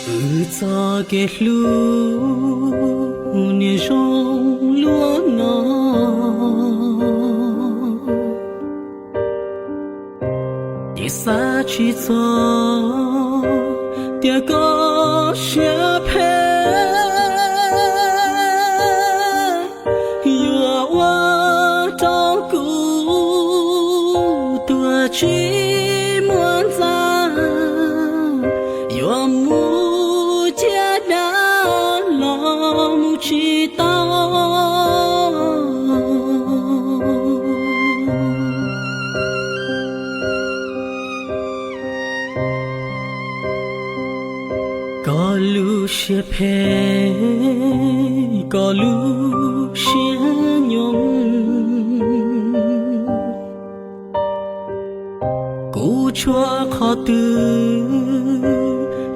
Wb txoj kev hlub niaj zoo luaj no, ces xav tsis txog tias koj siab phem yuav ua rau kuv tuag tsis muaj ntxa, yuav mus ciaj dab los mus tsis tau. Koj lub siab phem, koj lub siab nyob, kuv tshuav qhov twg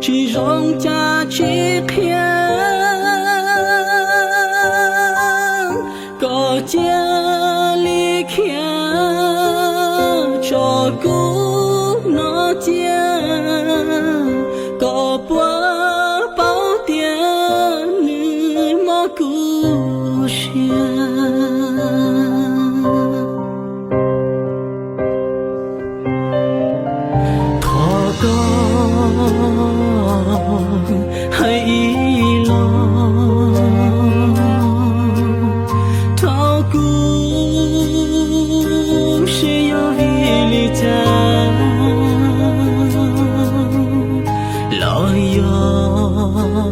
tsis zoo cas tsis qhia, koj cia li khiav tso kuv no cia, koj puas paub tias nws mob kuv siab. Thov koj hais ib los rau kuv seb yog vim li cas los yog